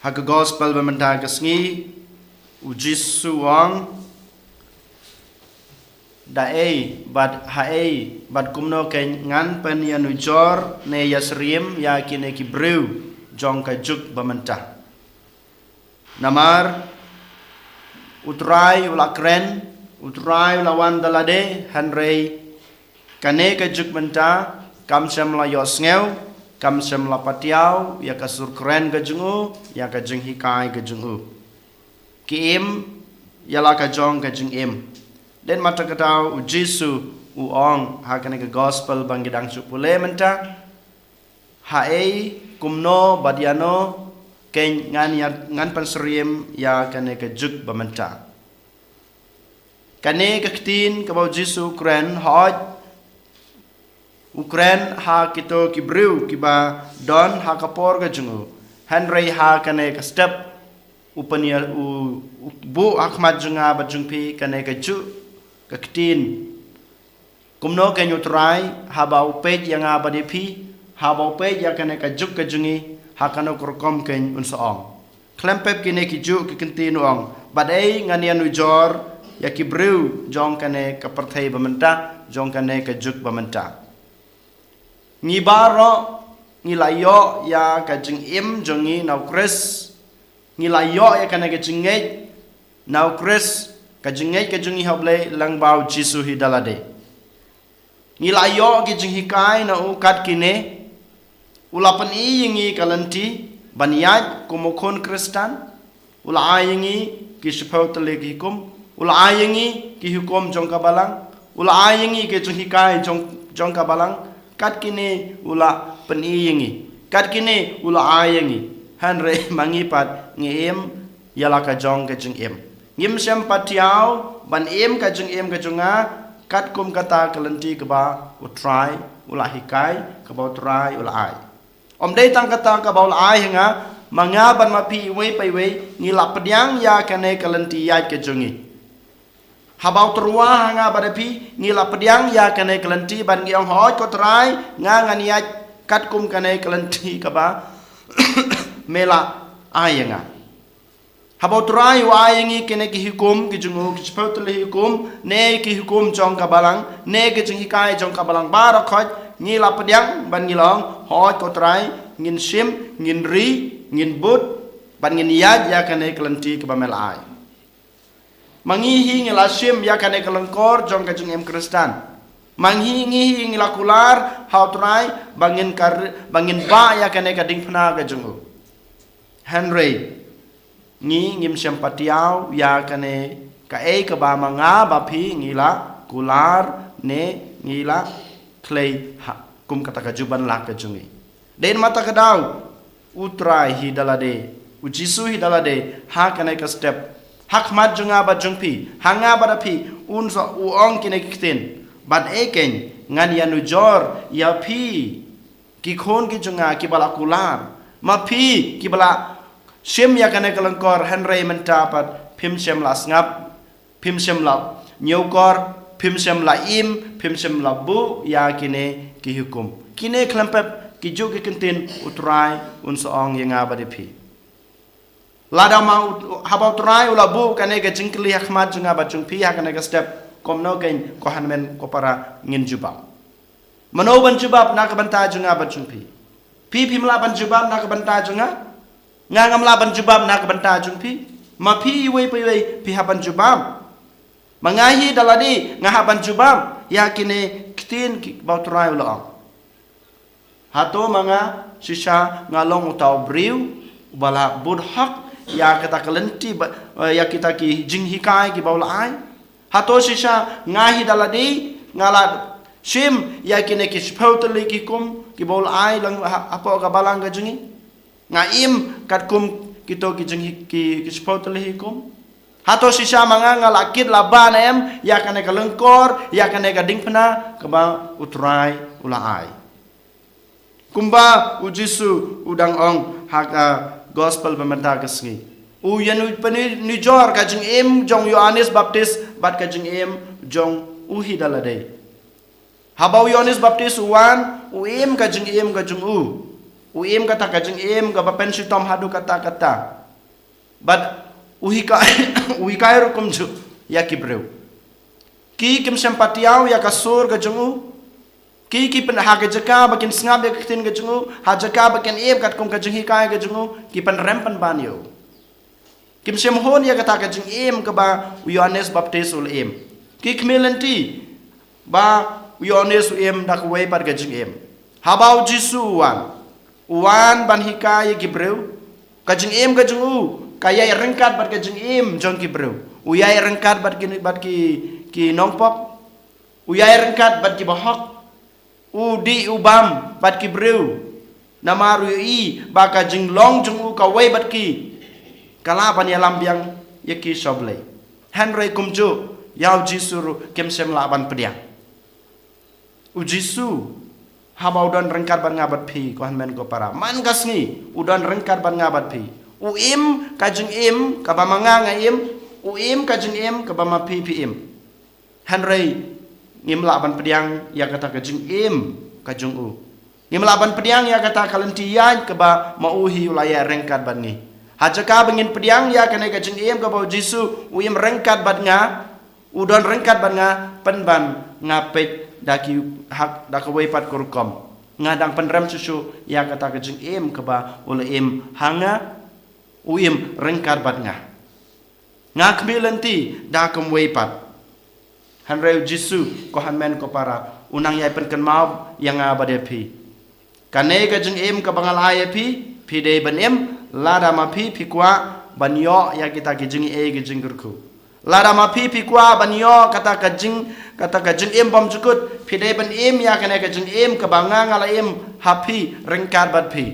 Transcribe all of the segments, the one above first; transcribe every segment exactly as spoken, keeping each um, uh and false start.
Ha ka gospel ba mynta ka sngi, u Jisu u ong, da ei, bad ha ei, bad kumno kein ngan pynïanujor ne ïasyriem ïa kine ki briew jong ka juk ba mynta. Namar, u Trai u la kren, u Trai u la wan da lade, hynrei kane ka juk mynta, kam shym la ïohsngew, kam shym la patiaw, ïa ka sur kren ka jong u, ïa ka jinghikai ka jong u. Ki im, ïa la ka jong ka jingim. Dei na kata ka daw u Jisu u ong, ha kane ka gospel ba ngi dang shu pule mynta. Ha ei, kumno, bad ïano, kein ngan ïa, ngan pynsyriem ïa kane ka juk ba mynta. Kane ka ktien kaba u Jisu u kren, hooid, u kren ha kito ki briew kiba don ha ka por ka jong u. Hynrei ha kane ka step, u pynïa, u, u buh ha khmat jong nga bad jong phi kane ka juk, ka ktien. Kumno kein u Trai, haba u peit ïa nga bad ïa phi, haba u peit ïa kane ka juk ka jong ngi, ha kano ka rukom kein un sa ong. Khlem pep kine ki juk ki ktien u ong, bad ei ngan ïanujor, ïa ki briew, jong kane ka pyrthei ba mynta, jong kane ka juk ba mynta. Ngi baroh, ngi la ïoh, ïa ka jingim, jong ngi na u Khrist, ngi la ïoh, ïa kane ka jingngeit, na u Khrist, ka jingngeit ka jong ngi ha u Blei lyngba u Jisu hi da lade. Ngi la ïoh ki jinghikai na u kat kine, u la pyni ïa ngi ka lynti, ban ïaid kum u khun Khristan, u la ai ïa ngi ki shiphew tylli ki hukum, u la ai ïa ngi ki hukum jong ka balang, u la ai ïa ngi ki jinghikai jong, jong ka balang, kat kine u la pyni ïa ngi, kat kine u la ai ïa ngi, hynrei ma ngi pat ngi im, ïa la ka jong ka jingim. Ngim shym patiaw, ban im ka jingim ka jong nga, katkum kata ka lynti kaba, u Trai, u la hikai, kaba u Trai, u la ai. Ym dei tang kata kaba u la ai ha nga, ma nga bad ma phi iwei pa iwei, ngi la pdiang ïa kane ka lynti ïaid ka jong ngi. Haba u tyrwa ha nga bad ha phi, ngi la pdiang ïa kane ka lynti, bad ngi ong hooid ko Trai, nga ngan ïaid katkum kane ka lynti kaba, me la ai ïa nga. Haba u Trai u ai ïa ngi kine ki hukum, ki jong u, ki shiphew tylli hukum, ne ki hukum jong ka balang, ne ki jinghikai jong ka balang baroh khoit, ngi la pdiang, bad ngi la ong, hooid ko Trai, ngin shim, ngin ri, ngin bud, bad ngin ïaid ïa kane ka lynti kaba me la ai. Ma ngi hi ngi la shim ïa kane ka lyngkor jong ka jingim Khristan. Ma ngi hi ngi la kular, ha u Trai, ba ngin kar, ba ngin bah ïa kane ka diengphna ka jong u. Hynrei, ngi ngim shym patiaw, ïa kane kaei kaba ma nga bad phi ngi la kular, ne ngi la khlei ha, kum kata ka juban lak ka jong ngi. Dei na kata ka daw, u Trai hi da lade, u Jisu hi da lade, ha kane ka step, ha khmat jong nga bad jong phi, ha nga bad ha phi, un sa u ong kine ki ktien, bad ei kein, ngan ïanujor, ïa phi, ki khun ki jong nga kiba la kular. Ma phi kiba la shim ïa kane ka lyngkor hynrei mynta pat phim shym la sngap, phim shym la ñiewkor, phim shym la im, phim shym la buh ïa kine ki hukum. Kine khlem pep ki juk ki ktien u Trai un sa ong ïa nga bad ïa phi. Lada ma u, haba u Trai u la buh kane ka jingkylli ha khmat jong nga bad jong phi ha kane ka step, kumno kein ko hynmen ko para ngin jubab. Mano ban jubab na ka bynta jong nga bad jong phi? Phi phim lah ban jubab na ka bynta jong nga? Nga ngam lah ban jubab na ka bynta jong phi? Ma phi iwei pa iwei phi hap ban jubab. Ma nga hi da lade nga hap ban jubab ïa kine ki ktien kiba u Trai u la ong. Hato ma nga shisha nga long uta u briew uba la bud hok ïa kata ka lynti ba, eh, ïa kita ki jinghikai kiba u la ai? Hato shisha nga hi da lade nga la shim ïa kine ki shiphew tylli ki hukum kiba u la ai lang ha, hapoh ka balang ka jong ngi? Nga im katkum kito ki jinghi-, ki, ki shiphew tylli ki hukum? Hato shisha ma nga nga la kit la bah ne em ïa kane ka lyngkor, ïa kane ka diengphna kaba u Trai u la ai? Kumba u Jisu u dang ong ha ka gospel ba mynta ka sngi. U ïanujor ka jingim jong u Ïoannis Baptist bad ka jingim jong u hi da lade. Haba u Ïoannis Baptist u wan, u im ka jingim ka jong u. U im kata ka jingim kaba pynshitom haduh katta katta. Bad u hikai u hikai ruh kumjuh ïa ki briew. Ki kim shym pat ïohi ïa ka sur ka jong u. Ki ki pyn ha ka jaka ba kin sngap ïa ka ktien ka jong u, ha jaka ba kin im katkum ka jinghikai ka jong u, ki pynrem pynban ïa u. Kim shym hun ïa kata ka jingim kaba u Ïoannis Baptis u la im. Ki khmih lynti ba u Ïoannis u im da kawei pat ka jingim. Haba u Jisu u wan, u wan ban hikai ïa ki briew. Ka jingim ka jong u ka ïai ryngkat bad ka jingim jong ki briew. U ïai ryngkat bad ki, bad ki, ki nongpop. U ïai ryngkat bad ki bahok. U dih u bam bad ki briew. Namar u ïohi ba ka jinglong jong u kawei bad ki ka lah ban ïalam biang ïa ki sha U Blei. Hynrei kumjuh ïa u Jisu ruh kim shym lah ban pdiang. U Jisu, haba u don ryngkat bad nga bad phi, ko hynmen ko para, man ka sngi u don ryngkat bad nga bad phi. U im ka jingim kaba ma nga nga im. U im ka jingim kaba ma phi phi im. Hynrei ngim lah ban pdiang ïa kata ka jingim ka jong u. Ngim lah ban pdiang ïa kata ka lynti ïaid kaba ma u hi u la ïai ryngkat bad ngi. Ha jaka ba ngin pdiang ïa kane ka jingim kaba u Jisu u im ryngkat bad nga, u don ryngkat bad nga, pynban nga peit da ki hak da kawei pat ka rukom. Nga dang pynrem shuh shuh ïa kata ka jingim kaba u la im ha nga, u im ryngkat bad nga. Nga khmih lynti da kumwei pat. Hynrei u Jisu, ko hynmen ko para, u nang ïai pynkynmaw ïa nga bad ïa phi. Kane ka jingim kaba nga la ai ïa phi, phi dei ban im, lada ma phi phi kwah ban ïoh ïa kita ki jingaiei ki jingkyrkhu. Lada ma phi phi kwah ban ïoh kata ka jing, kata ka jingim bymjukut, phi dei ban im ïa kane ka jingim kaba nga nga la im ha phi, ryngkat bad phi.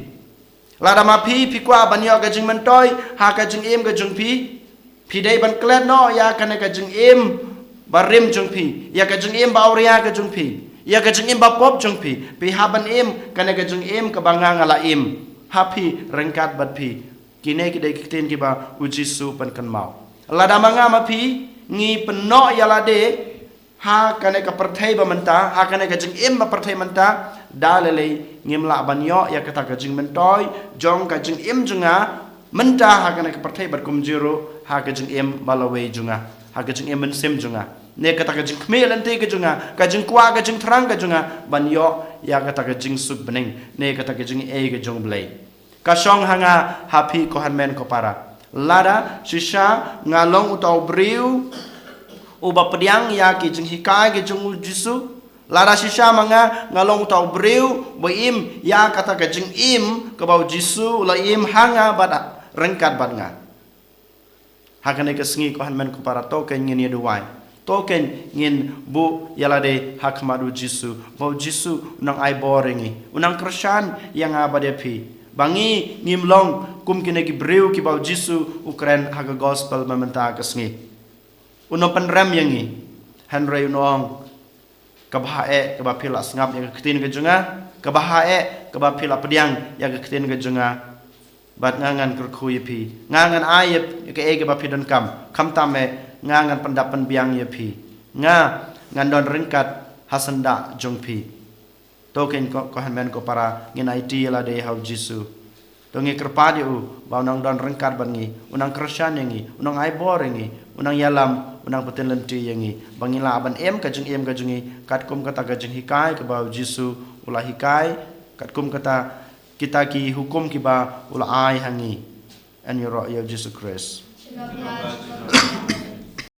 Lada ma phi phi kwah ban ïoh ka jingmyntoi ha ka jingim ka jong phi, phi dei ban klet noh ïa kane ka jingim barim jong phi, ïa ka jingim ba awria ka jong phi, ïa ka jingim bapop jong phi. Phi hap ban im kane ka jingim kaba nga nga la im ha phi, ryngkat bad phi. Kine ki dei ki ktien kiba u Jisu u pynkynmaw. Lada ma nga ma phi ngi pynnoh ïa lade ha kane ka pyrthei ba mynta, ha kane ka jingim ba pyrthei mynta, da lei lei ngim lah ban ïoh ïa kata ka jingmyntoi jong ka jingim jong nga mynta ha kane ka pyrthei, bad kumjuh ruh ha ka jingim ba lawei jong nga, ha ka jingim mynsiem jong nga. Ne kata ka jingkhmih lynti ka jong nga, ka jingkwah ka jingthrang ka jong nga ban ïoh ïa kata ka jingsuk bneng, ne kata ka jingaiei ka jong U Blei. Ka shong ha nga ha phi, ko hynmen ko para. Lada shisha nga long uta u briew uba pdiang ïa ki jinghikai ki jong u Jisu, lada shisha ma nga nga long uta u briew ba im ïa kata ka jingim kaba u Jisu u la im ha nga bad ryngkat bad nga, ha kane ka sngi, ko hynmen ko para, to kein ngin ïa duwai. To kein ngin buh ïa lade ha khmat u Jisu, ba u Jisu u nang ai bor ïa ngi, u nang kyrshan ïa nga bad ïa phi, ba ngi ngim long kum kine ki briew kiba u Jisu u kren ha ka gospel mynta ka sngi. U nang pynrem ïa ngi. Hynrei u nang ong, kaba ha eh kaba phi la sngap ïa ka ktien ka jong nga, kaba ha eh kaba phi la pdiang ïa ka ktien ka jong nga, bad nga ngan kyrkhu ïa phi, nga ngan ai ïa kaei kaba phi donkam, khamtam eh nga ngan pyndap pynbiang ïa phi, nga ngan don ryngkat ha syndah jong phi. To kein, ko, ko hynmen ko para, ngin aiti ïa lade ha u Jisu. To ngi kyrpad ïa u ba u nang don ryngkat bad ngi, u nang kyrshan ïa ngi, u nang ai bor ïa ngi, u nang ïalam, u nang pyntip lynti ïa ngi, ba ngin lah ban im ka jingim ka jong ngi katkum kata ka jinghikai kaba u Jisu u la hikai, katkum kata kita ki hukum kiba u la ai ha ngi. Yn ïaroh ïa u Jisu Khrist.